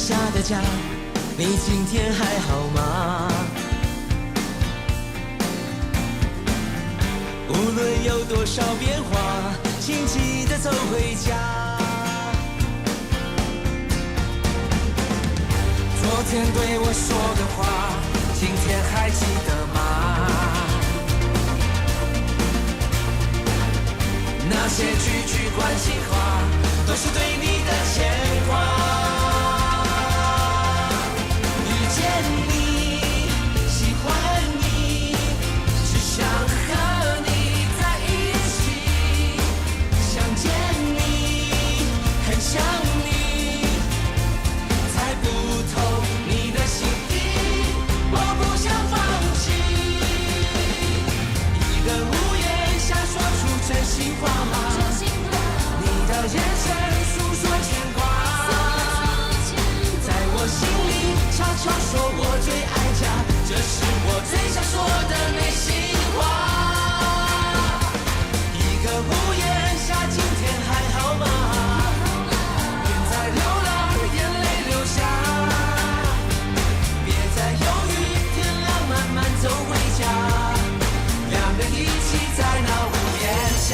下的家，你今天還好嗎？無論有多少變化，請記得走回家。昨天對我說的話，今天還記得嗎？那些句句關心話，都是對你的牽掛。遇見你，喜歡你，只想和你在一起。想見你，很想你，猜不透你的心意，我不想放棄。一個屋檐下說出真心話，你的眼神訴說牽掛，在我心裡悄悄說我最愛家，這是我最想說的內心話。一個屋檐下，今天還好嗎？別再流浪，眼淚流下，別再猶豫，天亮慢慢走回家，兩個一起在那屋檐下。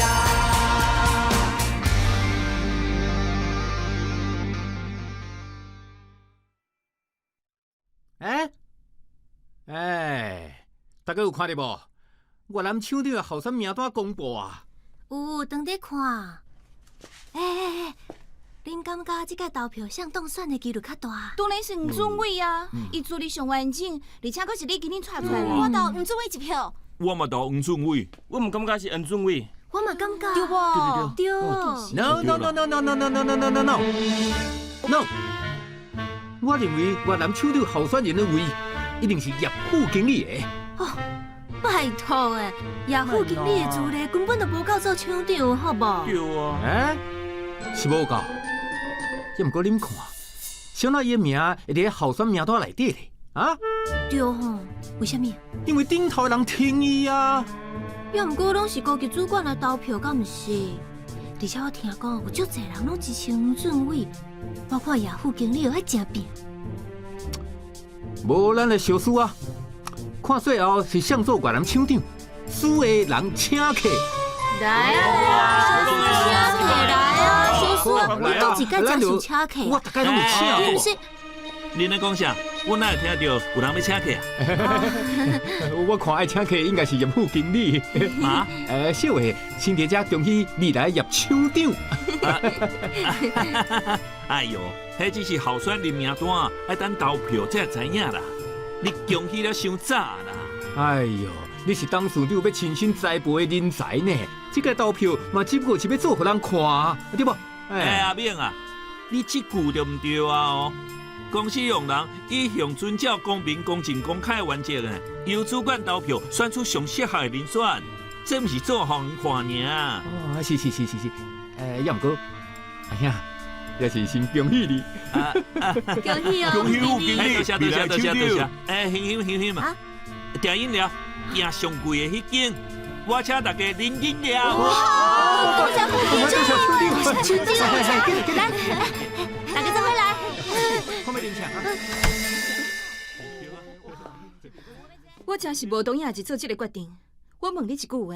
欸，欸，大家有看著無？越南廠長的候選名單公布啊！有，當咧看。欸欸欸，恁感覺這屆投票誰當選的幾率較大？當然是黃俊偉啊！伊資歷上完整，而且閣是你今年帶出來的。我投黃俊偉一票。我嘛投黃俊偉。我毋感覺是黃俊偉。我嘛感覺。對無？對。 No no no no no no no no no no no no！我認為越南廠長候選人的位，一定是葉副經理的。哦，拜託欸，葉副經理的資歷根本就無夠做廠長，好無？對啊。欸，是無夠。也毋過恁看，啥人伊的名會佇候選名單內底咧？啊？對吼，為啥物？因為頂頭的人挺伊啊。也毋過攏是高級主管來投票，敢毋是？而且我聽講有足濟人攏支持黃俊偉，我看葉副經理又愛誠拼。無咱來相輸啊！看最後是誰做越南廠長，輸的人請客。來啊！請客來啊！小蘇，你佗一屆才想請客？我逐擺攏有請。毋是。恁咧講啥？我哪會聽著有人欲請客啊？我看愛請客應該是葉副經理。啊？小慧，先佇遮恭喜未來葉廠長。哎喲，彼只是候選人名單，愛等投票才會知影啦。你恭喜了傷早啦！哎喲，你是董事長欲親身栽培的人才呢，這個投票嘛只不過是欲做予人看，對無？欸，阿明啊，你這句就毋對啊哦！公司用人一向遵照公平、公正、公開的原則呢，由主管投票選出上適合的人選，這毋是做予人看爾。哦，是是是是是，欸，也毋過，阿兄，也是先恭喜你。恭喜哦！恭喜副經理，多謝多謝多謝多謝。欸，欣欣欣欣嘛，訂飲料，訂上貴的彼間，我請大家啉飲料。哇！多謝副經理，來，大家做伙來。我真是無當影就做這个決定。我問你一句話，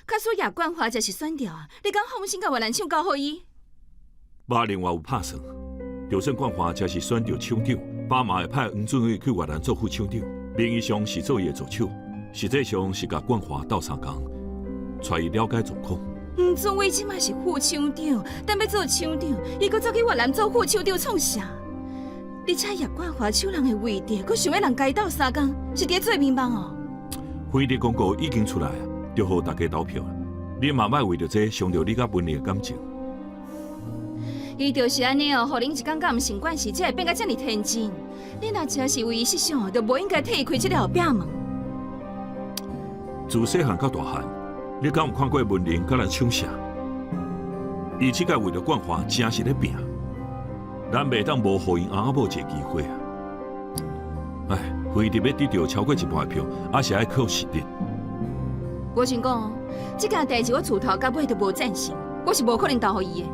假使葉冠華真是選著，你敢放心共越南廠交予伊？我另外有拍算，就算冠華真是選著廠長，爸嘛會派黃俊偉去越南做副廠長，名義上是做伊的助手，實際上是共冠華鬥相共，帶伊了解狀況。黃俊偉這馬是副廠長，等欲做廠長，伊閣走去越南做副廠長創啥？而且葉冠華手人的位置，閣想欲人共伊鬥相共，是佇咧做眠夢哦。會議公告已經出來啊，就予大家投票。你嘛莫為著這傷著你佮文麗的感情。伊就是按呢哦，予恁一感覺毋成關係，才會變甲遮爾天真。你若真是為伊設想，就無應該替伊開這个後壁門。自細漢到大漢，你敢有看過文玲佮人搶啥？伊這擺為著冠華，真是咧拚。咱袂當無予𪜶翁仔某一个機會啊！唉，非得欲得著超過一半的票，抑是愛靠實力。我先講，這件代誌我自頭到尾都無贊成，我是無可能投予伊的。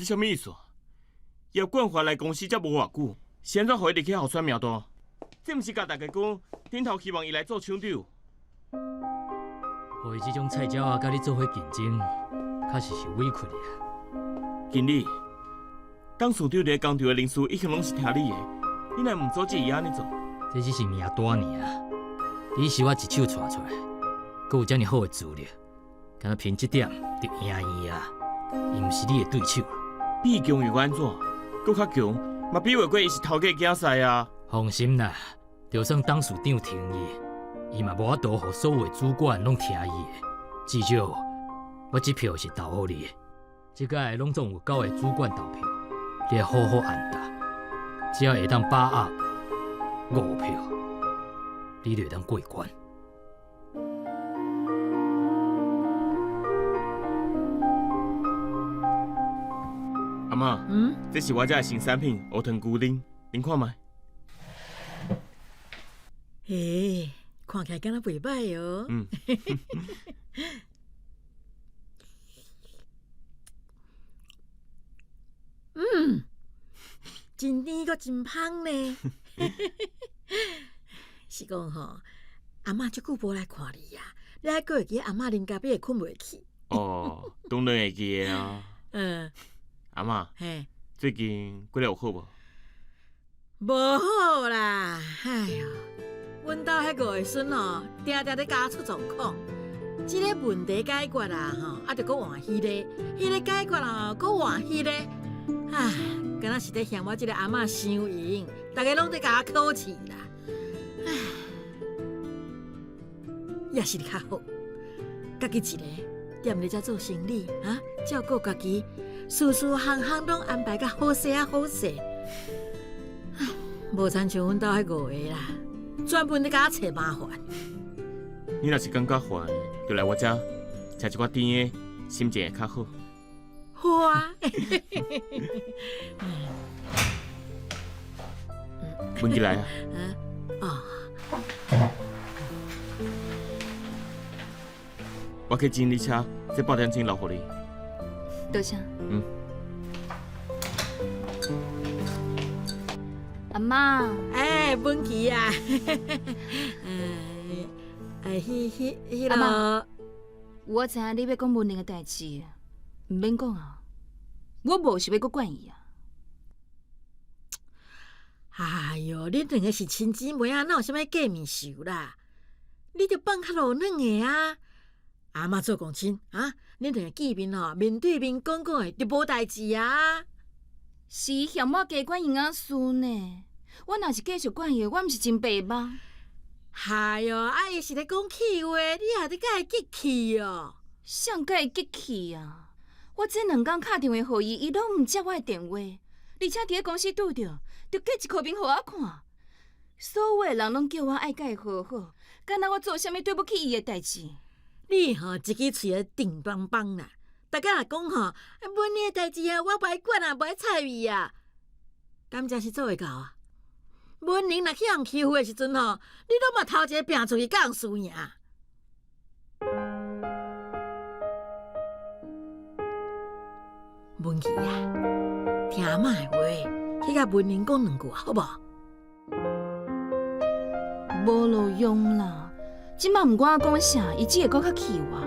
這啥物意思？葉冠華來公司才無偌久，是按怎予伊入去候選名單？這毋是共大家講，頂頭希望伊來做廠長。予伊這種菜鳥仔佮你做伙競爭，確實是委屈你啊。經理，董事長佇工廠的人事一向攏是聽你的，你若毋阻止伊按呢做？這只是名單爾，你是我一手帶出來，閣有遮爾好的資歷，敢若憑這點就贏伊啊？伊毋是你的對手。比強又按怎？閣較強，嘛比袂過伊是頭家囝婿啊！放心啦，就算董事長聽伊，伊嘛無法度予所有的主管攏聽伊的。至少我這票是投予你的。這屆攏總有九個主管投票，你愛好好按打，只要會當把握五票，你就會當過關。阿嬤，這是我遮的新產品烏糖龜奶，啉看覓。欸，看起來敢若袂䆀哦。嗯，真甜閣真芳呢。是講吼，阿嬤足久無來看你啊，你還閣會記阿嬤啉咖啡會睏袂去？哦，當然會記得啊。阿嬤，最近過得有好無？無好啦，哎喲，阮兜彼五個孫吼，定定咧共我出狀況。這个問題解決啊，吼，啊，就閣換彼個，彼個解決啊，閣換彼個，唉，敢若是咧嫌我這个阿嬤傷閒，逐家攏咧共我考試啦。唉，也是你較好，家己一個踮咧遮做生理，啊，照顧家己，事事項項攏安排甲好勢啊好勢。唉，無親像阮兜彼五个啦，專門咧共我揣麻煩。你若是感覺煩，就來我遮食一寡甜的，心情會較好。好啊。聞起來啊。哦。我去整理車，這半點鐘留予你。多謝。嗯。阿嬤。欸，文琪啊。欸，彼彼彼阿个。嬤，我知影你欲講文玲的代誌，毋免講啊，我無想欲閣管伊啊。哎喲，恁兩个是親姊妹啊，哪有啥物過面仇啦？你著放較落軟的啊。阿嬤做公親啊，恁兩个見面吼，面對面講講的，就無代誌啊。是伊嫌我加管營養師呢，我若是繼續管伊，我毋是真白目。哎喲，啊伊是咧講氣話，你也咧共伊激氣哦？誰共伊激氣啊？我這兩工敲電話予伊，伊攏毋接我的電話，而且佇咧公司拄著，就隔一箍面予我看。所有的人攏叫我愛共伊和好，敢若我做啥物對不起伊的代誌。你吼一支喙仔硬邦邦啦，逐家若講吼，文玲的代誌啊，我無愛管啊，無愛睬伊啊，敢真是做會到啊？文玲若去予人欺負的時陣吼，你攏嘛頭一个拚出去共人輸贏。文琪啊，聽阿嬤的話，去共文玲講兩句好無？無路用啦，這馬毋管我講啥，伊只會閣較氣我。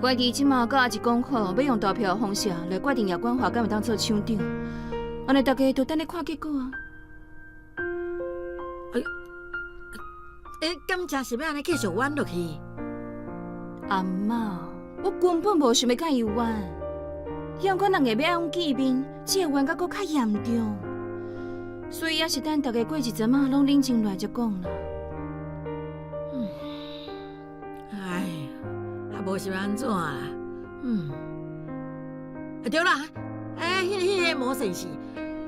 懷疑這馬佮阿一講好，欲用投票的方式來決定葉冠華敢會當做廠長，按呢大家就等咧看結果啊。哎，欸，敢真是欲按呢繼續冤落去？阿嬤，我根本無想欲共伊冤，猶過人下欲愛阮見面，只會冤甲閣較嚴重。所以猶是等大家過一陣仔，攏冷靜落來才講啦。哎，啊無是欲按怎啦？啊對啦，欸，彼个魔神士，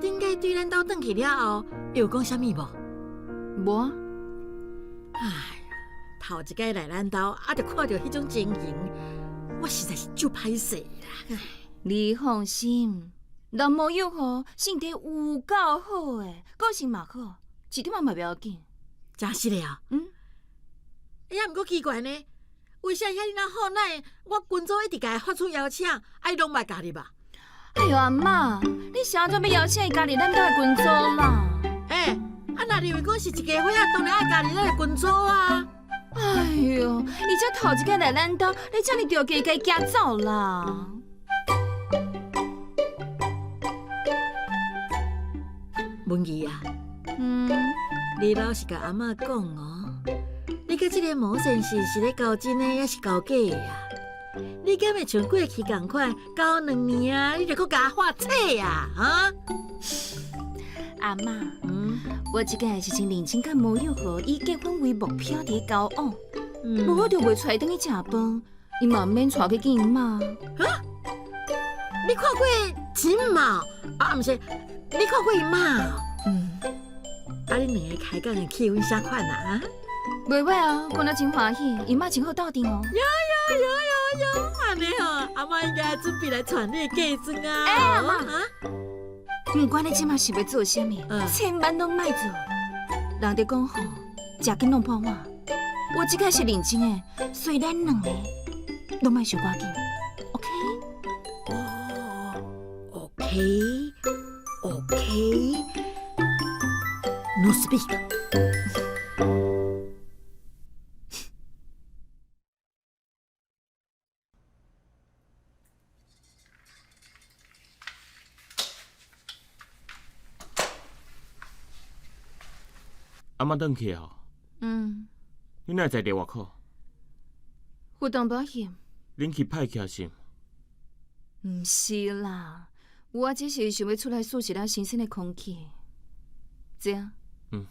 頂擺對咱兜轉去了後，伊有講啥物無？無啊。哎呀，頭一擺來咱兜，啊，就看著彼種情形，我實在是足歹勢啦。你放心，人無有吼，性格有夠好的，個性嘛好，一點仔嘛袂要緊。真實的哦。欸，啊，毋過奇怪呢，为啥遐爾仔好？哪會我群組一直共伊發出邀請，啊伊攏毋愛加入啊？哎喲，阿嬤，你是按怎欲邀請伊加入咱兜的群組啦？欸，啊若認為講是一家伙仔，當然愛加入咱的群組啊！哎喲，伊才頭一擺來咱兜，你遮爾著急共伊驚走啦？文儀啊，你老實共阿嬤講哦，你佮這个毛先生是咧交真的，抑是交假的啊？你敢會像過去仝款，交2年啊，你就閣共我划册啊？哈？阿嬤，我這擺是真認真佮毛友和以結婚為目標佇咧交往，無我就袂揣伊轉去食飯，伊嘛毋免帶去見𪜶媽。哈？你看過錢媽？啊，毋是，你看過伊媽？嗯。啊，恁兩个開講的氣氛啥款啊？袂歹啊，講得真歡喜，伊媽真好鬥陣哦。有有有有有，按呢吼，阿嬤應該準備來娶你的嫁妝啊。欸，阿嬤，毋管你這馬是欲做啥物，千萬攏莫做。人哋講吼，食緊弄破碗。我這擺是認真的，所以咱兩个攏莫傷趕緊，OK？哦，OK，OK，No speak。阿嬤轉去哦。嗯。你哪會知佇外口？有淡薄仔翕。冷氣歹去是毋？毋是啦，我只是想欲出來呼吸一下新鮮的空氣。這樣。嗯。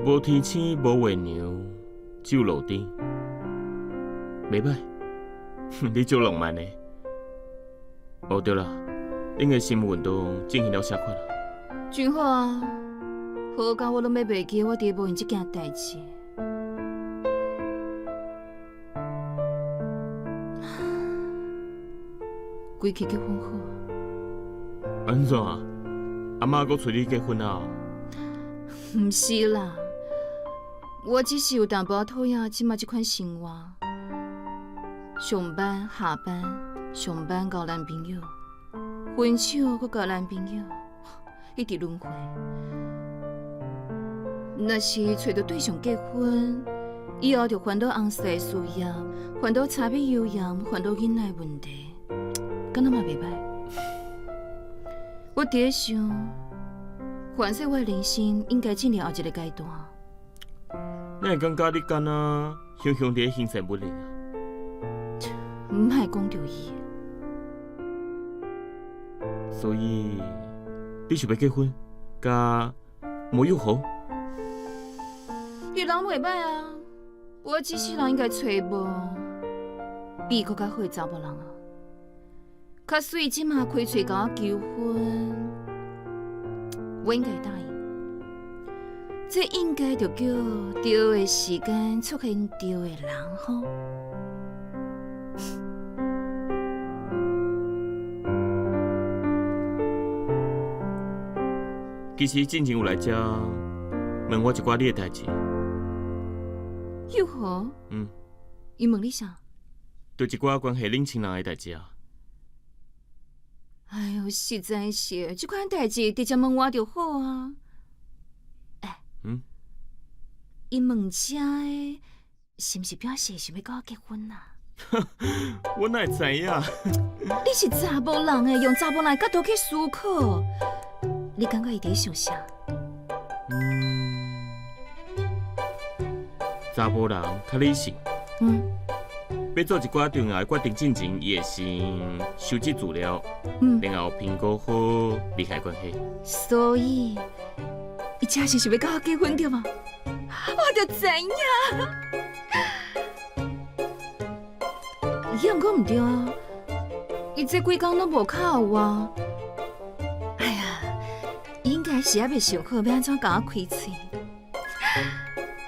無天星，無月娘，只有路燈。袂歹，你足浪漫的。哦，對啦，恁的新聞運動進行了啥款啊？真好啊，好到我攏欲袂記我佇咧無閒這件代誌。歸去結婚好。按怎？阿嬤閣催你結婚啊？毋是啦，我只是有淡薄仔討厭這馬這款生活。上班下班，上班交男朋友，分手閣交男朋友，一直輪迴。若是揣著對象結婚，以後就煩惱翁婿的事業，煩惱柴米油鹽，煩惱囡仔的問題，敢若嘛袂歹。我佇咧想，反正我的人生應該進入後一个階段。你會感覺你敢若雄雄佇咧行善不靈啊？毋莫講著伊。所以你想欲結婚，佮莫有好？彼人袂歹啊，我這世人應該揣無比閣較好的查某人啊。較水這馬開喙共我求婚，我應該會答應。這應該就叫對的時間出現對的人吼。其實進前有來遮問我一寡你的代誌。又好？嗯。伊問你啥？就一寡關係恁親人的代誌啊。哎喲，實在是，這款代誌直接問我就好啊。欸，伊問這个，是毋是表示想欲佮我結婚啊？我哪會知影？你是查某人欸，用查某人的角度去思考，你感覺伊佇咧想啥？查某人較理性。欲做一寡重要的決定進前，伊會先收集資料，然後評估好利害關係。所以，伊這是想欲佮我結婚對無？我就知影。伊毋過毋對啊，伊這幾工攏無敲我。哎呀，應該是猶未想好欲按怎共我開喙。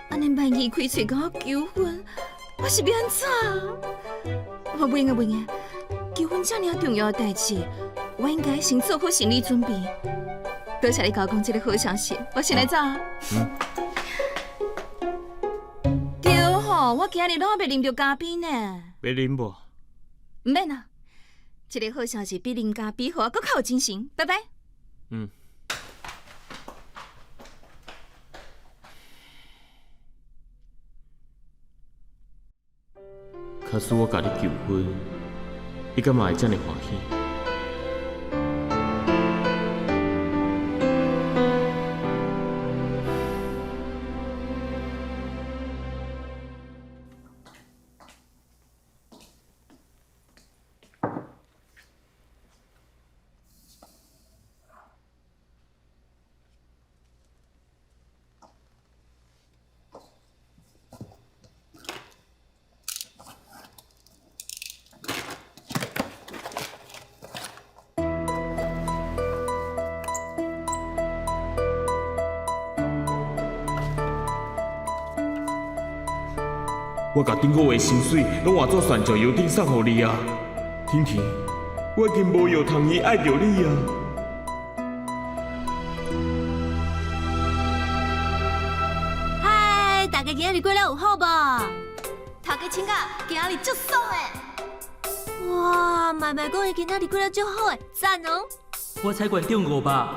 按呢萬一開喙共我求婚，我是欲按怎？我袂用袂用，求婚這爾重要的代誌，我應該先做好心理準備。多謝你共我講這个好消息，我先來走。對吼，我今日攏猶未啉著咖啡呢。欲啉無？毋免啦，這个好消息比啉咖啡予我閣較有精神。拜拜。嗯。假使我共你求婚，你敢嘛會遮爾歡喜？我共頂個月薪水攏換做蒜醬油頂送予你啊，婷婷，我已經無藥通醫愛著你啊！嗨，大家今仔日過了有好無？頭家請假，今仔日足爽的。哇，妹妹講伊今仔日過了足好的，讚哦！我彩券中500。哇，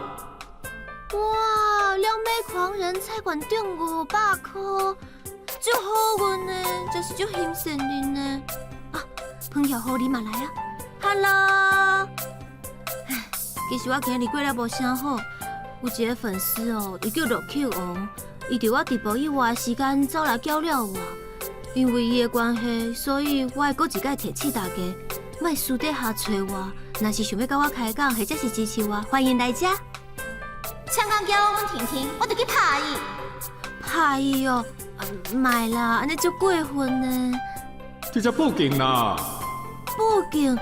兩美狂人彩券中500箍。足好運呢，真是足欣羨恁呢。啊，彭曉荷你嘛來啊，Hello。唉，其實我今日過了無啥好，有一個粉絲哦，伊叫陸 Q 王，伊佇我直播以外的時間走來攪擾我，因為伊的關係，所以我會閣一擺提醒大家，莫私底下揣我，若是想欲佮我開講或者是支持我，歡迎來遮。搶講叫阮婷婷，我就去拍伊。拍伊哦。莫啦，按呢足過分呢。直接報警啦！報警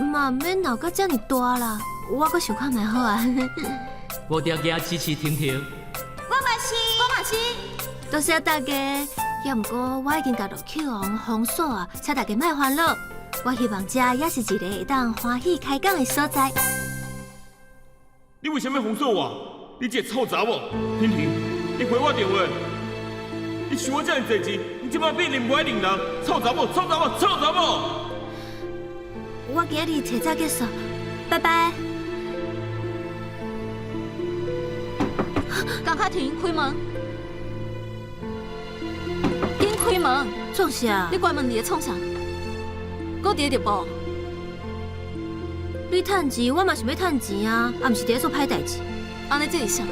嘛毋免鬧甲遮爾大啦，我閣想看覓好啊。無定驚支持婷婷。我嘛是，我嘛是。多謝大家，也毋過我已經共陸 Q 王封鎖啊，請大家莫煩惱。我希望這也是一個會當歡喜開講的所在。你為啥物封鎖我？你這個臭查某！婷婷，你回我電話。你收我遮爾濟錢，你這擺變認無愛認人，臭查某，臭查某，臭查某！我今日提早結束，拜拜。江卡婷，開門！緊開門！創啥？你關門佇咧創啥？閣佇咧直播？你趁錢，我嘛想欲趁錢啊，啊，毋是佇咧做歹代誌。按呢這是啥？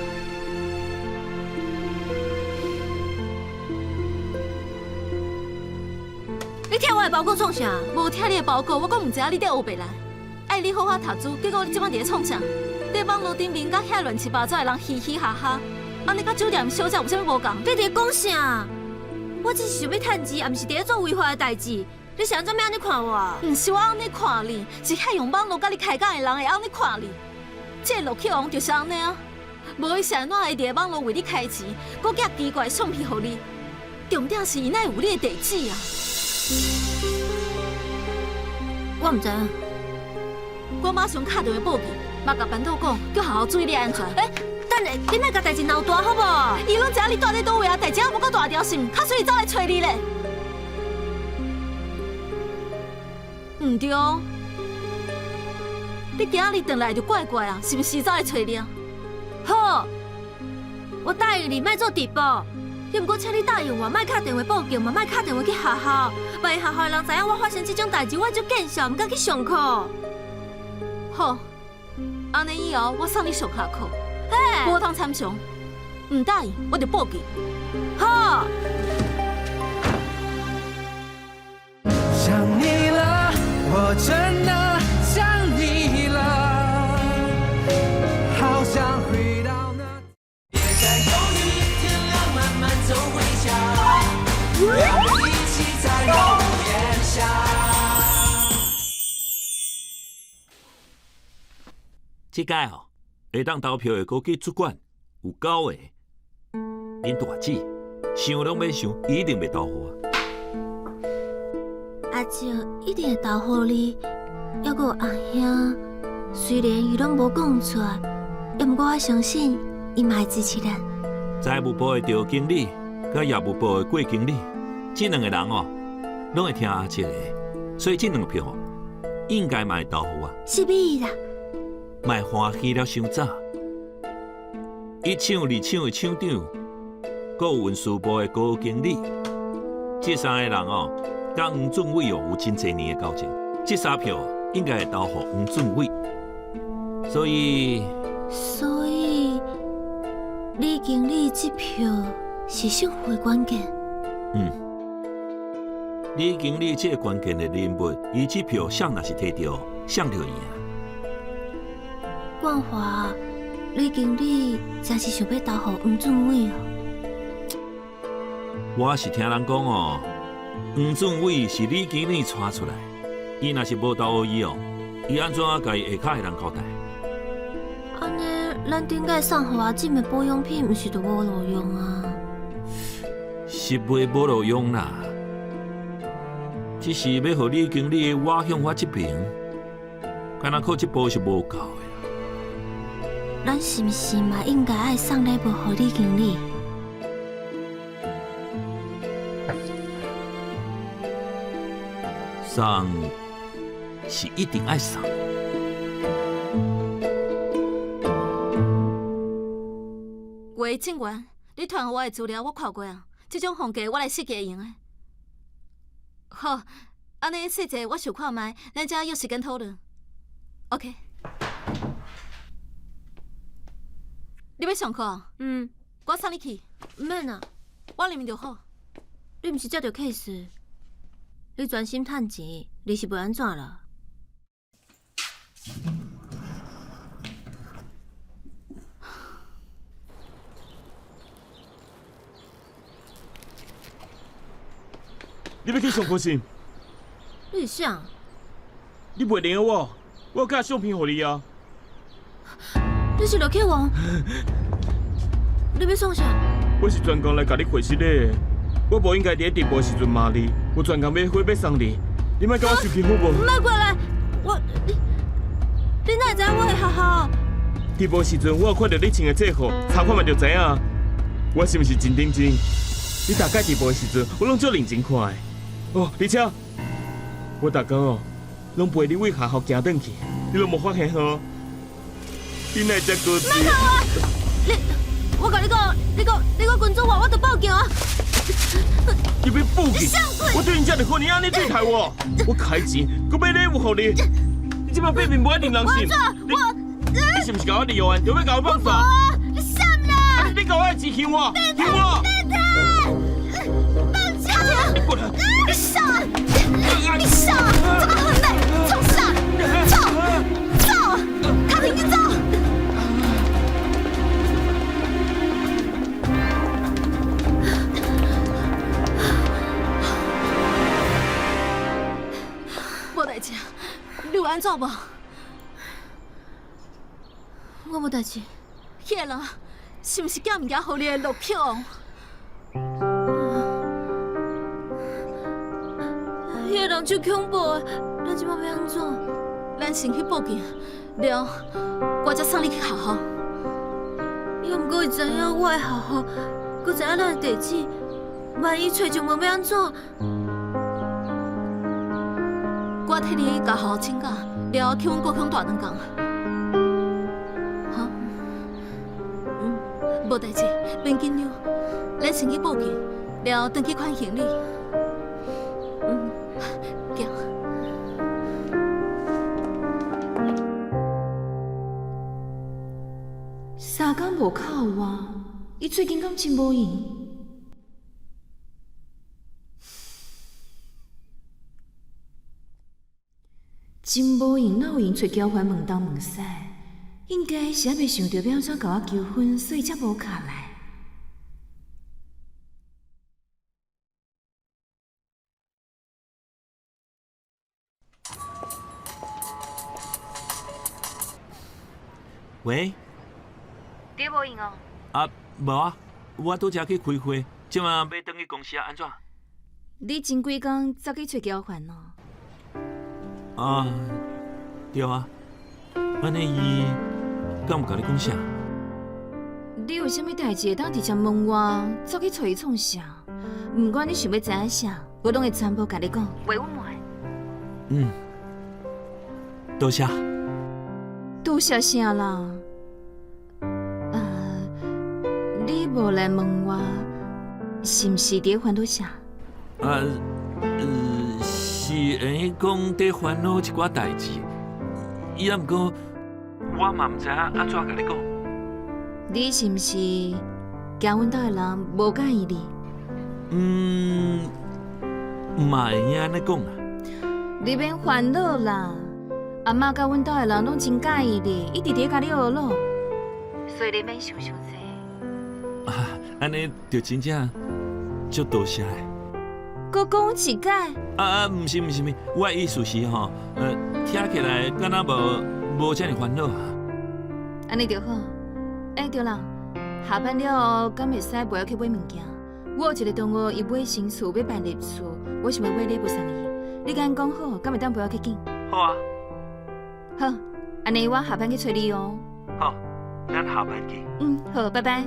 你拆我的包裹創啥？無拆你的包裹，我閣毋知影你佇烏白來。愛你好好讀書，結果你這擺佇咧創啥？佇網路頂面佮遐亂七八糟的人嘻嘻哈哈，按呢佮酒店小姐有啥物無仝？你佇咧講啥？我只是想欲趁錢，也毋是佇咧做違法的代誌。你是按怎欲按呢看我？毋是我按呢看你，是遐用網路佮你開講的人會按呢看你。這個陸克王就是按呢啊，無伊是按怎會佇咧網路為你開錢，閣寄奇怪的相片予你？重點是伊哪會有你的地址啊？我毋知影，我馬上敲電話報警，嘛共班長講，叫學校注意你安全。欸，等下，你莫共代誌鬧大好無？伊攏知影你蹛佇佗位啊，代誌猶無夠大條，是毋？較隨伊走來揣你咧。毋對，你今仔日轉來就怪怪啊，是毋是走來揣你啊？好，我答應你，莫做直播。也毋過，請你答應我，莫敲電話報警嘛，莫敲電話去學校。萬一學校的人知影我發生這種代誌，我足見笑，毋敢去上課。好，按呢以後我送你上下課，嘿，無通參詳，毋答應我就報警。好。想你了，我真的想你了，好想回到那。別再猶豫，天亮慢慢走回家，讓我們一起在屋檐下。這屆吼，會當投票的高級主管有9個，恁大姊想攏免想，伊一定袂投予我。阿叔一定會投予你，猶閣有阿兄，雖然伊攏無講出來，也毋過我相信伊嘛會支持咱。財務部的趙經理，佮業務部的郭經理，這兩個人哦，攏會聽阿叔的，所以這兩票應該嘛會投予我。是咪啦？嘛會歡喜了傷早。一廠、二廠的廠長，閣有運輸部的高經理，這三個人哦，佮黃俊偉哦有真濟年的交情，這三票應該會投予黃俊偉。所以，所以李經理這票是勝負的關鍵。嗯，李經理這個關鍵的人物，伊這票誰若是提著，誰就贏。冠華，李經理真是想欲投予黃俊偉哦。我是聽人講哦，黃俊偉是李經理帶出來，伊若是無投予伊哦，伊按怎共伊下跤的人交代？按呢，咱頂擺送予阿錦的保養品，毋是都無路用啊？是袂無路用啦，只是欲予李經理倚向我這邊，敢若靠這步是無夠的。咱是毋是嘛應該愛送禮物予李經理？送是一定愛送。喂，警官，你傳予我的資料我看過啊，這種風格我來設計會用的。好，按呢細節我想看覓，咱才約時間討論。OK。你欲上課？嗯。我送你去。毋免啦，我裡面就好。你毋是接著 case，你專心趁錢，利息袂按怎啦？你欲去上課是？你是啥？你袂認得我？我有寄相片予你啊！你是樂啟王？你欲創啥？我是專工來共你回信的。我無應該佇咧直播時陣罵你，我專工買花欲送你，你莫共我生氣好無？莫過來，我你你哪會知影我的學校？直播時陣我有看著你穿的制服，查看覓就知影。我是毋是真認真？你逐擺直播的時陣，我攏足認真看的。哦，而且我逐工哦，攏陪你為學校行轉去，你攏無發現吼？你哪會遮高莫靠我！你，我共你講，你閣你閣跟蹤我，我就報警啊！你欲報警？我對你遮爾好，你按呢對待我，我開錢，閣買禮物予你，你這擺變面無愛認人信？我，你是毋是共我利用完，就欲共我放煞？你啥啦？你共我的錢還我，還我！變態！放槍！你過來！你傻！你傻！這麼狠嘞！衝啥？走！走！卡停，你走！無代誌，你有按怎無？我無代誌。彼个人是毋是寄物件予你的樂啟王？彼个人足恐怖的，咱這擺欲按怎？咱先去報警，了後我才送你去學校。也毋過伊知影我的學校，閣知影咱的地址，萬一揣上門欲按怎？我替你共學校請假，了後去阮故宮蹛兩工。哈？嗯，無代誌，免緊張。咱先去報警，了後轉去款行李。嗯，行。三工無敲我，伊最近敢真無閒？真無閒，哪有閒揣交還問東問西？應該是猶未想著欲按怎共我求婚，所以才無敲來。喂？你無閒哦？啊，無啊，我拄才去開會，這馬欲轉去公司啊，按怎？你前幾工才去揣交還哦？啊，對啊。按呢伊敢有共你講啥？你有啥物代誌會當直接問我，走去揣伊創啥？毋管你想欲知影啥，我攏會全部共你講，袂隱瞞。嗯，多謝。多謝啥啦？你無來問我，是毋是佇咧煩惱啥？啊，是會用講佇煩惱一寡代誌，伊啊毋過我嘛毋知影按怎共你講。你是毋是驚阮兜的人無佮意你？嗯，嘛會用按呢講啦。你免煩惱啦，阿嬤佮阮兜的人攏真佮意你，一直佇咧共你學咯，所以你免想傷濟。啊，按呢就真正足多謝的。閣講一擺。啊啊，毋是毋是毋是，我的意思是吼，聽起來敢若無遮爾煩惱啊。按呢就好。欸，對啦，下班了後，敢會使陪我去買物件？我有一個同學，伊買新厝，欲辦入厝，我想欲買禮物送伊。你共𪜶講好，敢會當陪我去揀？好啊。好，按呢我下班去揣你哦。好，咱下班見。嗯，好，拜拜。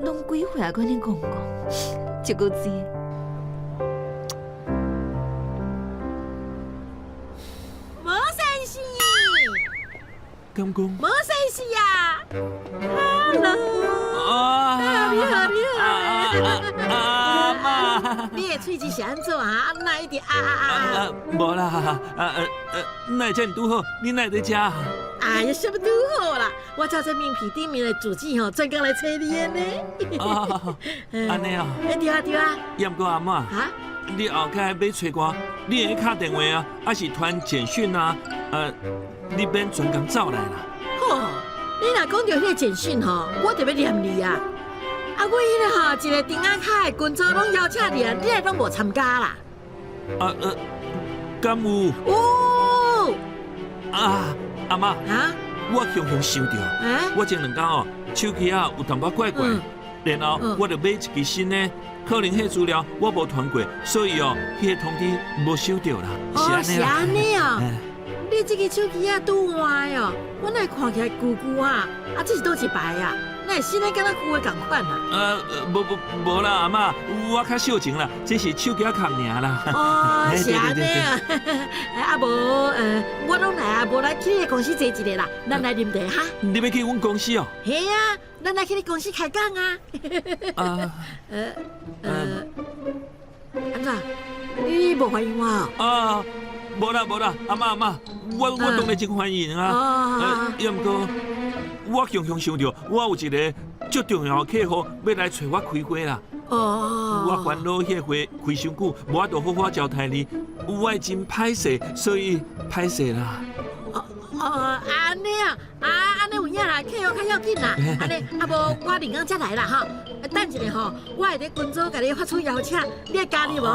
攏幾歲啊，閣按呢戇戇，一個字。無先生。敢講？無先生啊！Hello。啊！你好，你好。阿嬤。你的喙齒是按怎啊？哪會一直啊啊啊？無啦，哪會遮爾拄好？你哪會佇遮？哎呀，啥物拄好啦？我照這面皮頂面的住址吼，專工來揣你的呢。哦，按呢哦。欸，對啊對啊。也毋過阿嬤，哈？你後蓋欲揣我，你會敲電話啊，抑是傳簡訊啊？你免專工走來啦。吼，你若講著彼个簡訊吼，我就欲念你啊！啊，阮彼个吼一个釘仔跤的群組攏邀請你啊，你也攏無參加啦。啊敢有？有。啊，阿嬤。啊？我雄雄想著，我前兩工哦，手機仔有淡薄怪怪，然後我就買一支新的，可能彼資料我無傳過，所以哦，彼个通知無收著啦。哦，是按呢哦。你這个手機仔拄換的哦，我哪會看起來舊舊啊？啊，這是佗一排啊？哪會新的敢若舊的仝款啊？無啦，阿嬤，我較少情啦，這是手機仔殼爾啦。哦，是按呢啊。啊無，我攏來啊，無來去你公司坐一下啦，咱來啉茶哈。你欲去阮公司哦？嘿啊，咱來去你公司開講啊。啊。按怎？你無歡迎我哦？啊，無啦無啦，阿嬤阿嬤，我當然真歡迎啊。也毋過，我強強想著，我有一个足重要的客戶欲來揣我開會啦。哦。我煩惱彼會開傷久，無法度好好招待你，我會真歹勢，所以歹勢啦。哦，按呢啊，啊，按呢有影啦，客戶較要緊啦。按呢，啊無我明仔才來啦吼。等一下吼，我會佇群組共你發出邀請，你會加入無？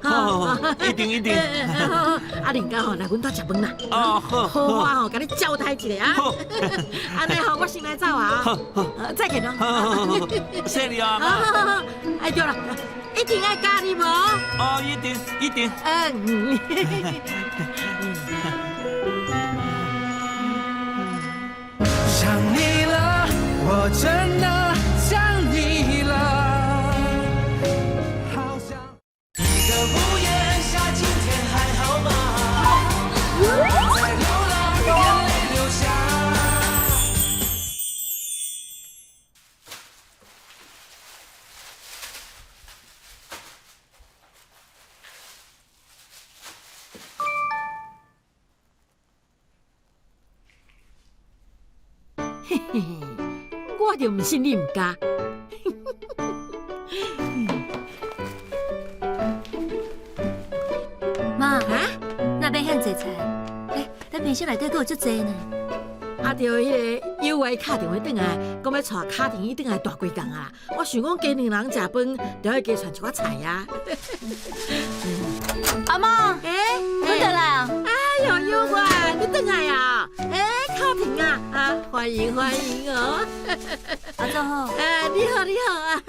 好，一定一定。啊，明仔吼來阮兜食飯啦。哦，好，好我吼，共你招待一下啊。好，按呢吼，我先來走啊。好，好，再見咯。好好好，謝你啊。好好好，哎對啦，一定愛加入無？哦，一定一定。嗯。想你了，我真的想你了，好像一個屋檐下，今天還好嗎？在流浪，眼淚流下。嘿嘿，我就毋信你毋加。媽，哪買遐濟菜？欸，咱冰箱內底閣有足濟呢。啊，對，彼个友愛敲電話轉來，講欲帶卡婷伊轉來蹛幾工啊。我想講加兩人食飯，著愛加傳一寡菜啊。阿嬤，欸，阮轉來啊！哎喲，友愛，你轉來啊？欸，卡婷啊，啊，歡迎歡迎哦。阿祖好。欸，你好你好啊。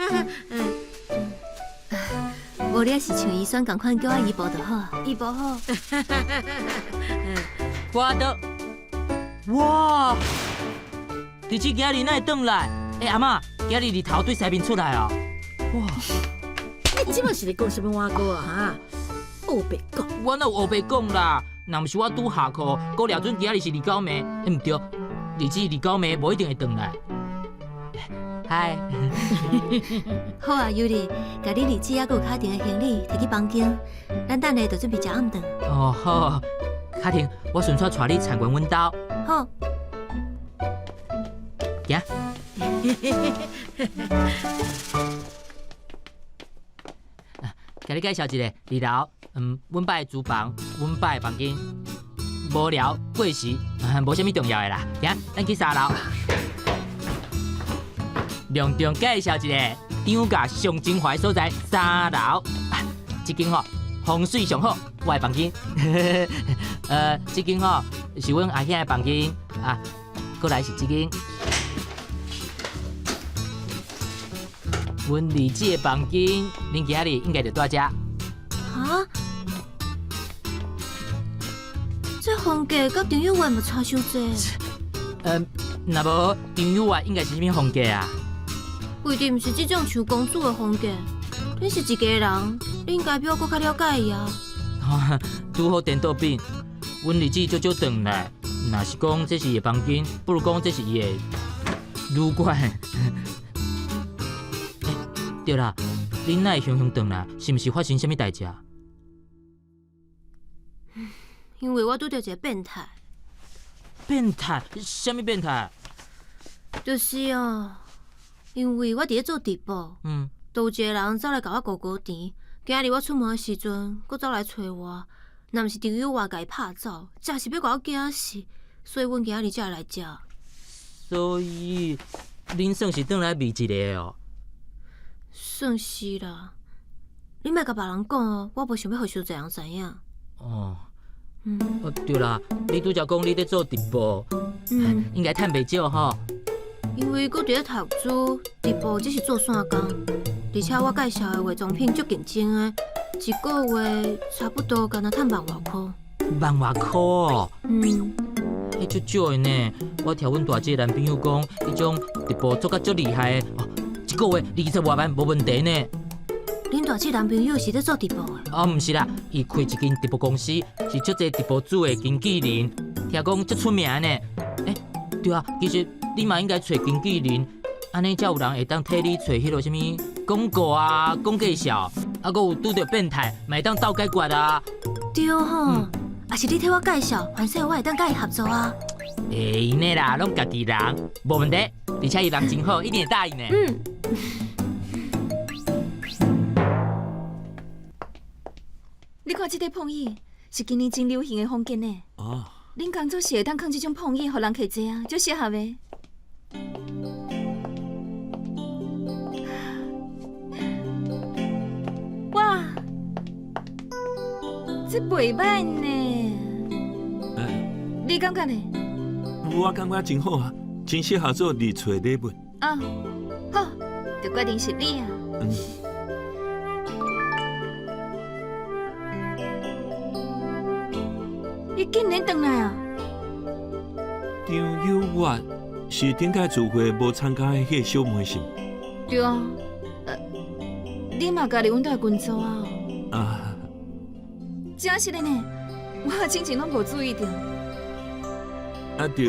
無無你也是像伊選仝款，叫我姨婆就好，姨婆好。我的，哇！弟姊今日哪會轉來？欸，阿嬤，今日日頭對西面出來哦。哇！你這擺是咧講啥物碗糕啊？哈？烏白講。我哪有烏白講啦？若毋是我拄下課，顧掠準今日是二九暝，欸毋對，日子二九暝無一定會轉來。嗨，好啊，尤里，共你二姊猶閣有卡婷的行李提去房間，咱等下就準備食暗頓。哦好，卡婷，我順紲帶你參觀阮兜。好。行。共你介紹一下，二樓，阮爸的廚房，阮爸的房間，無聊過時，無啥物重要的啦。行，咱去三樓。隆重介紹一下，張家上精華的所在，三樓。這間吼風水上好，我的房間。這間吼是阮阿兄的房間，啊，過來是這間。阮二姊的房間，恁今日應該就住這。哈？這風格佮張幼月嘛差傷濟。若無張幼月應該是啥物風格啊？不一定毋是這種像公主的風格。恁是一家人，你應該比我閣較了解伊啊。拄好顛倒變，阮二姊少少轉來，若是講這是伊的房間，不如講這是伊的旅館。對啦，恁哪會雄雄轉來？是毋是發生啥物代誌啊？因為我拄著一個變態。變態？啥物變態？就是啊，因為我佇咧做直播，就有一個人走來共我勾勾甜。今日我出門的時陣，閣走來揣我，若毋是張友華共伊拍走，真是欲共我驚死。所以阮今日才會來遮。所以，恁算是轉來賣一个哦？算是啦。你莫共別人講哦，我無想欲予傷濟人知影。哦。哦，對啦，你拄才講你咧做直播，應該趁袂少吼。因為閣佇咧投資，直播只是做散工，而且我介紹的化妝品足競爭的，一個月差不多敢若趁萬外箍。萬外箍哦。欸，足少的呢。我聽阮大姐男朋友講，彼種直播做甲足厲害的，哦，一個月20外萬無問題呢。恁大姐男朋友是咧做直播的？哦，毋是啦，伊開一間直播公司，是足濟直播主的經紀人，聽講足出名呢。欸，對啊，其實你嘛應該揣經紀人，按呢才有人會當替你揣彼落啥物廣告啊、講介紹，啊，閣有拄著變態，嘛會當鬥解決啊。對吼，啊是你替我介紹，反正我會當佮伊合作啊。會用的啦，攏家己人，無問題，而且伊人真好，一定會答應的。你看這塊碰椅是今年真流行的風格呢。哦。恁工作室會當囥這種碰椅，予人客坐啊，足適合的。哇，這袂䆀呢。你感覺呢？我感覺真好啊，真適合做二揣禮物。啊，好，就決定是你啊。伊竟然轉來啊！張幼月是頂屆聚會無參加的彼個小妹是？對啊，你嘛加入阮兜的群組啊？啊，真實的呢，我之前攏無注意著。啊，對，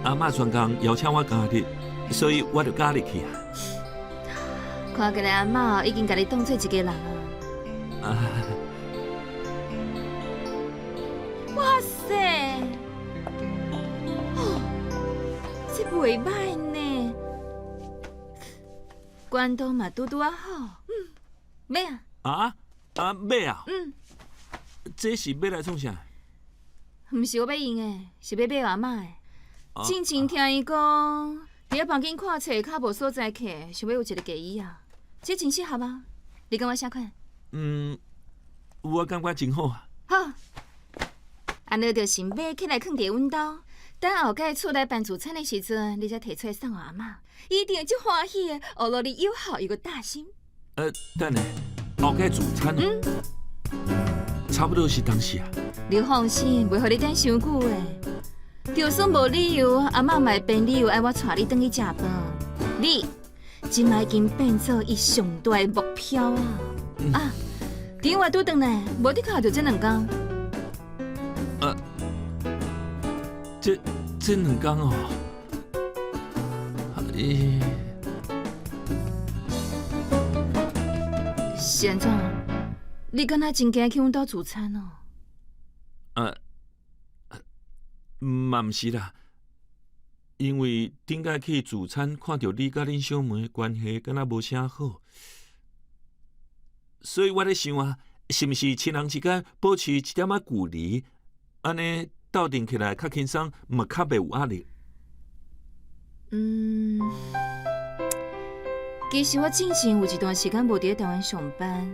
阿嬤專工邀請我加入，所以我就加入去啊。看起來阿嬤已經共你當做一家人啊。啊。哇塞！哦，這袂䆀呢，關東嘛拄拄仔好，買啊！啊啊買啊！這是欲來創啥？毋是我欲用的，是欲買予阿嬤的。之前聽伊講，佇咧房間看冊較無所在客，想欲有一个家椅啊，這真適合啊！你感覺啥款？我感覺真好啊。好。按呢就是買起來囥佇阮兜，等後蓋厝內辦聚餐的時陣，你才提出來送予阿嬤，一定會足歡喜的，學落你友好又閣貼心。等下，後蓋聚餐？嗯，差不多是當時啊。你放心，袂予你等傷久的。就算無理由，阿嬤嘛會編理由愛我帶你轉去食飯。你這擺已經變做伊上大的目標啊！啊，電話拄轉來，無的確就這兩工。這兩工哦，欸，是按怎？你敢若真驚去阮兜聚餐哦？嘛毋是啦，因為頂擺去聚餐，看著你佮恁小妹的關係敢若無啥好，所以我咧想啊，是毋是親人之間保持一點仔距離，按呢鬥陣起來較輕鬆，嘛較袂有壓力。嗯，其實我進前有一段時間無佇咧台灣上班，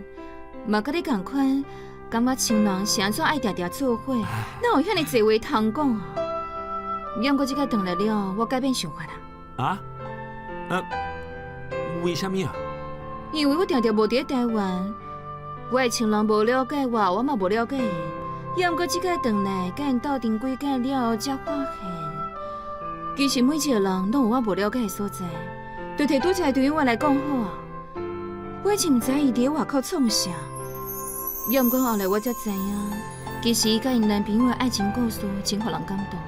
嘛佮你仝款，感覺親人是按怎愛定定做伙，哪有遐爾濟話通講啊？毋過這擺轉來了，我改變想法啦。啊？為啥物啊？因為我定定無佇咧台灣，我的親人無了解我，我嘛無了解𪜶。毋過這擺轉來，佮𪜶鬥陣幾擺了後，才發現，其實每一個人攏有我無了解的所在。就提拄才對於我來講好啊，我以前毋知伊佇咧外口創啥，毋過後來我才知影，其實伊佮𪜶男朋友的愛情故事真予人感動。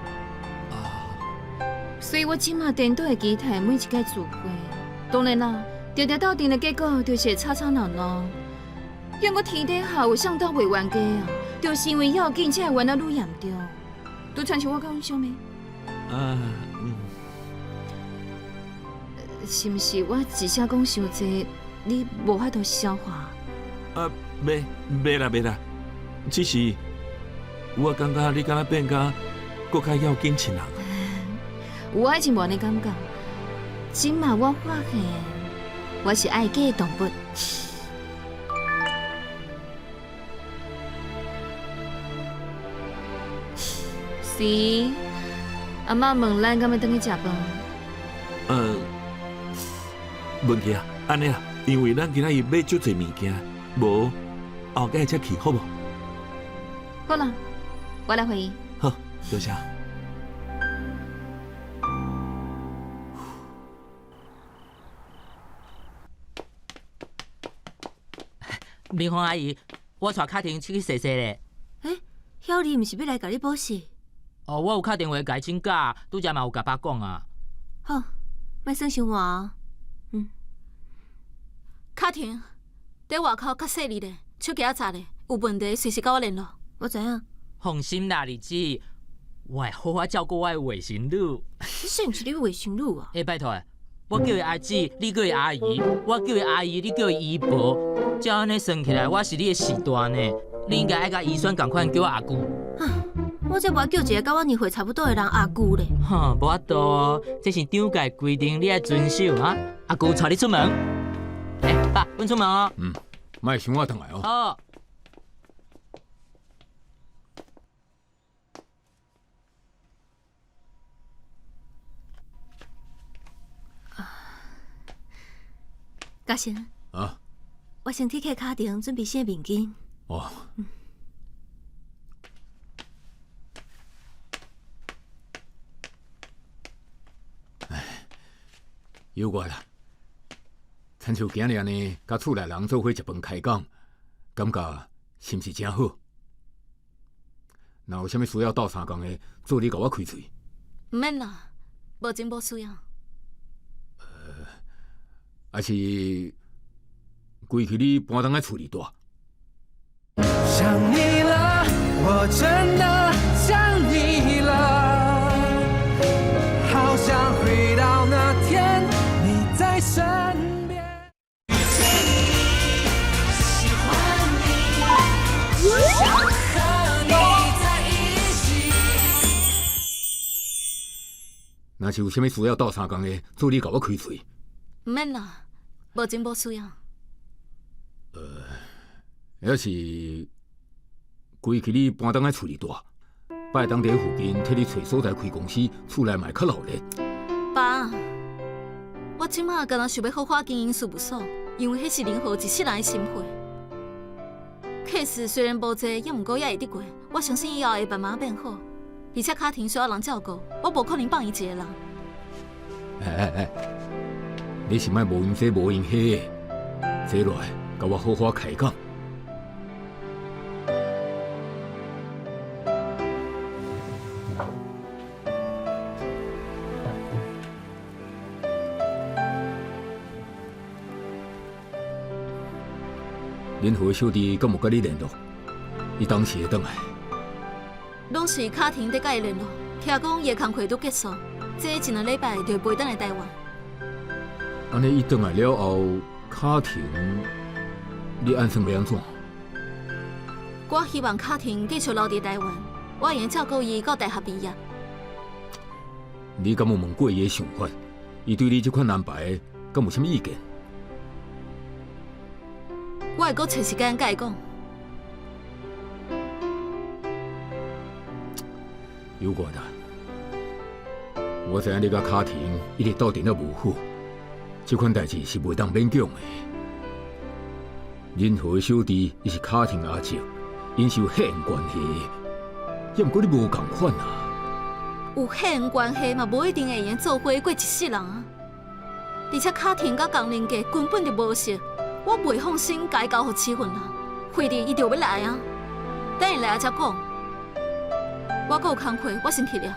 所以我這馬顛倒會期待每一擺聚會，當然啦，定定鬥陣的結果就是會吵吵鬧鬧。毋過天底下有啥鬥袂冤家啊？就是因為要緊才會冤得愈嚴重。都親像我佮阮小妹。啊，嗯。是毋是我一聲講傷濟，你無法度消化？啊，袂袂啦袂啦，只是我感覺你敢若變甲閣較要緊親人。我以前無按呢感覺，這馬我發現我是愛家的動物。是，阿嬤問咱敢欲轉去食飯？問題啊，按呢啊，因為咱今仔日買足濟物件，無後蓋才去好無？好啦，我來回伊。好，多謝。明鳳阿姨，我帶卡婷出去踅踅咧。欸，曉麗毋是欲來共你報喜？哦，我有敲電話共伊請假，拄才嘛有共爸講啊。好，莫耍傷活哦。嗯。卡婷，佇外口較細膩咧，手機仔查咧，有問題隨時佮我聯絡。我知影。放心啦，麗姊，我會好好照顧我的外甥女。誰毋是你外甥女啊？欸，拜託，我叫伊阿姊，你叫伊阿姨；我叫伊阿姨，你叫伊姨婆。照按呢算起來，我是你的序大呢。你應該愛佮姨孫仝款叫我阿舅。啊，我才無愛叫一個佮我年歲差不多的人阿舅咧。哼，無法度哦，這是長界規定，你愛遵守啊。阿舅帶你出門。欸，爸，阮出門哦。嗯，莫傷晚轉來哦。好。嘉誠。啊。我先去客卡亭準備洗面巾。哦。嗯。唉，有我啦。親像今日按呢，佮厝內人做伙食飯開講，感覺是毋是誠好？若有啥物需要鬥相共的，做你共我開喙。毋免啦，目前無需要。還是歸去你搬轉來厝裡住。想你了，我真的想你了，好想回到那天你在身邊。遇見你，喜歡你，想和你在一起。若是有啥物需要鬥相共的，做你共我開喙。毋免啦，目前無需要。抑是歸去你搬轉來厝裡住，拜當佇附近替你揣所在開公司，厝內嘛會較鬧熱。爸，我這馬敢若想欲好好經營事務所，因為彼是林豪一世人的心血。Case 雖然無濟，也毋過也會得過。我相信以後會慢慢變好。而且卡婷需要人照顧，我無可能放伊一個人。哎哎哎，你是莫無閒這無閒彼，坐落來，佮我好好開講。恁何小弟敢有佮你聯絡？伊當時會轉來？攏是卡婷佇佮伊聯絡，聽講伊的工課拄結束，這一兩禮拜就會飛轉來台灣。按呢，伊轉來了後，卡婷，你按算欲按怎？我希望卡婷繼續留佇台灣，我會用照顧伊到大學畢業。你敢有問過伊的想法？伊對你這款安排，敢有啥物意見？我會閣揣時間佮伊講。有我啦，我知影你佮卡婷一直鬥陣得無好，這款代誌是袂當勉強的。任何小弟伊是卡婷阿叔，𪜶是有血緣關係，也毋過你無仝款啊。有血緣關係嘛，無一定會用做伙過一世人啊。而且卡婷佮江玲杰根本就無熟，我袂放心共伊交予持份人，費力伊就欲來啊。等伊來啊才講。我閣有工課，我先去了。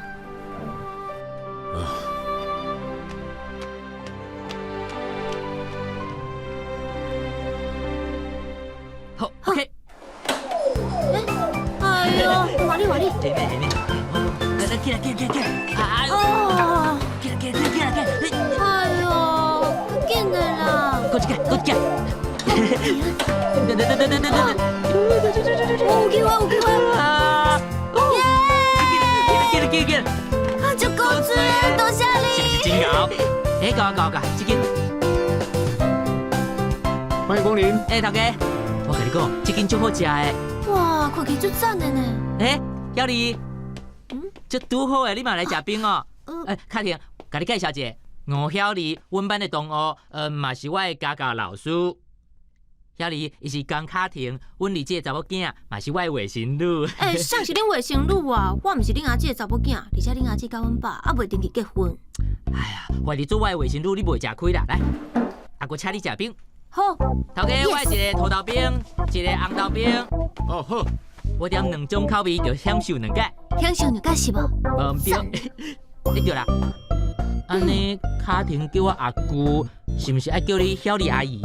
好，OK。哎喲，換你換你。來來，起來起來起來起來！哎喲，起來起來起來起來起來！哎喲，緊的啦！閣一個，閣一個。等等等等等等等。有機會，有機會！耶！起來起來起來！啊，足古錐，多謝你。是毋是真𠢕？欸，夠啊夠啊夠，這間。歡迎光臨。欸，頭家，我共你講，這間足好食的。哇，看起來足讚的呢。欸，小麗，這拄好的，你嘛來食冰哦。欸，卡婷，共你介紹一下，吳曉麗，阮班的同學，嘛是我的家教老師。曉麗，伊是江卡婷，阮二姐的查某囝，嘛是我的外甥女。欸，啥是恁外甥女啊？我毋是恁阿姊的查某囝，而且恁阿姊佮阮爸猶未登記結婚。哎呀，懷你做我的外甥女，你袂食虧啦。來，阿姑請你食冰。好。頭家，我一個土豆冰，一個紅豆冰。哦，好。我點兩種口味，就享受兩擺。享受兩擺是無？無毋對。欸對啦，按呢卡婷叫我阿姑，是毋是愛叫你曉麗阿姨？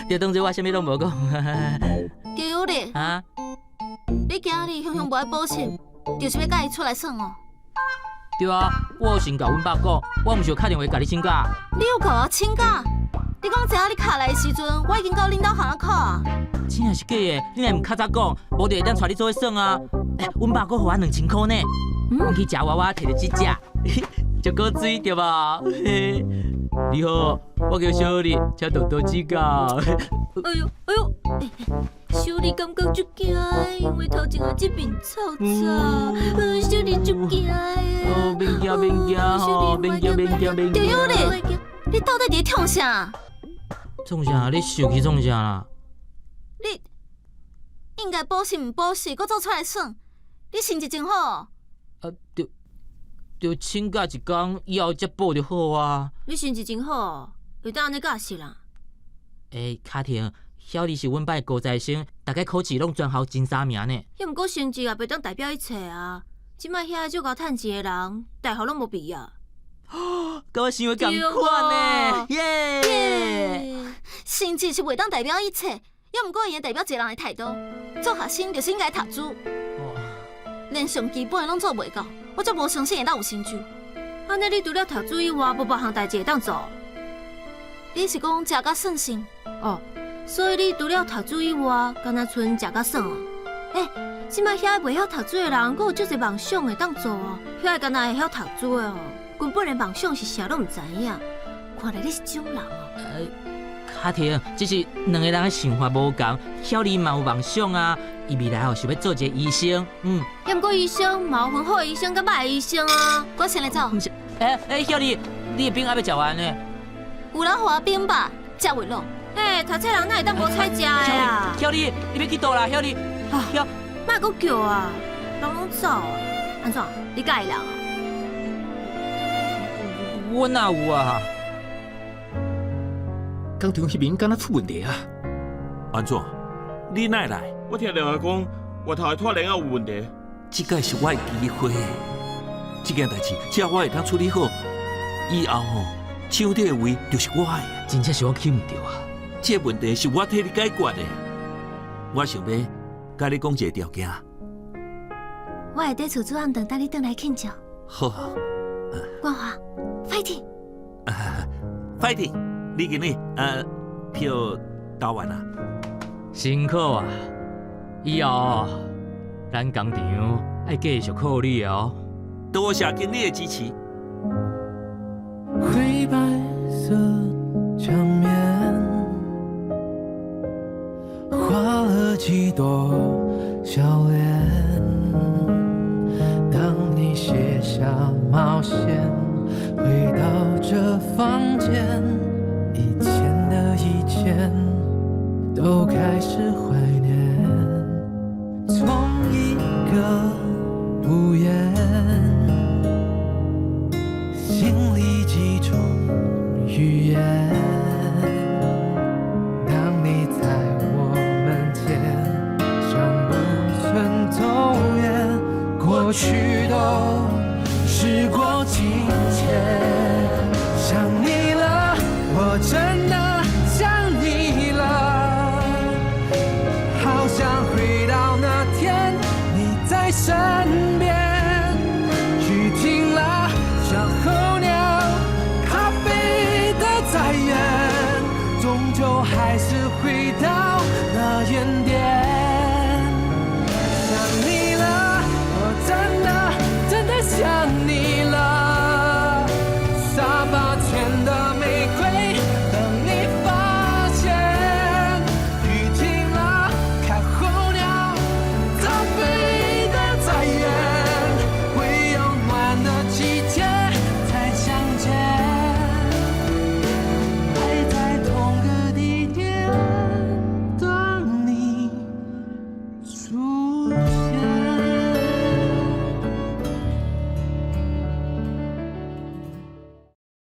就當做我啥物攏無講。對咧。啊？你今日雄雄無愛補習，就是欲佮伊出來耍哦？對啊，我有先共阮爸講，我毋是有敲電話共你請假。你有共我請假？你講知影你敲來的時陣，我已經到恁兜巷仔口啊。真的是假的？你若毋較早講，無就會當帶你做伙耍啊。欸，阮爸閣予我2000箍呢，阮去食娃娃提著這隻，足古錐對無？你好，我叫小麗，請多多指教。哎喲哎喲，小麗感覺足驚的，因為頭前仔這面臭臭，小麗足驚的。哦，免驚免驚吼，免驚免驚免驚。對了咧，你到底佇咧創啥？創啥？你生氣創啥啦？你應該補習毋補習，閣走出來耍，你成績真好。啊，著著請假一工，以後才補就好啊。你成績真好，會當按呢教死人？欸，卡婷，小麗是阮班的高材生，逐擺考試攏全校前三名呢。抑毋過成績也袂當代表一切啊！這擺遐足𠢕趁錢的人，大學攏無畢業。佮我想的仝款呢，耶！成績是袂當代表一切，抑毋過會用代表一個人的態度。做學生就是應該讀書，連上基本的攏做袂到，我才無相信會當有成就。按呢，你除了讀書以外，無別項代誌會當做？你是講食甲耍耍？哦，所以你除了讀書以外，敢若賰食甲耍哦？欸，這擺遐袂曉讀書的人，閣有足濟夢想會當做哦。遐個敢若會曉讀書的哦，根本連夢想是啥攏毋知影。看來你是這種人哦。卡婷，只是兩個人的想法無仝，曉麗嘛有夢想啊，伊未來哦想欲做一個醫生，嗯。抑毋過醫生嘛有分好的醫生佮歹的醫生啊。我先來走。毋是，欸欸，曉麗，你的餅猶未食完呢。有人予我冰吧，食袂落。嘿，讀冊人哪會當無菜食的啊？曉你，你欲去佗啦？曉你，曉。莫閣叫啊！人攏走啊！按怎？你佮意人啊？我哪有啊？工廠彼邊敢若出問題啊？按怎？你哪會來？我聽電話講，外頭的拖鏈仔有問題。這個是我的機會，這件代誌只要我會當處理好，以後吼，廠長的位就是我的。真正是我去毋著啊！這個問題是我替你解決的。我想欲共你講一個條件。我會佇厝煮暗頓等你轉來慶祝。好，冠華，fighting！ fighting！李經理，票投完啦。辛苦啊！以後咱工廠愛繼續靠你哦。多謝經理的支持。灰白色牆面，畫了幾朵笑臉。當你卸下帽線，回到這房間，以前的以前都開始懷念。從一個屋檐，心裡幾種語言。當你在我門前，像不曾走遠，過去都時過境遷。想你了，我真的想你了，好想回到那天你在身邊。雨停了，像候鳥，它飛得再遠，終究還是回到那原點。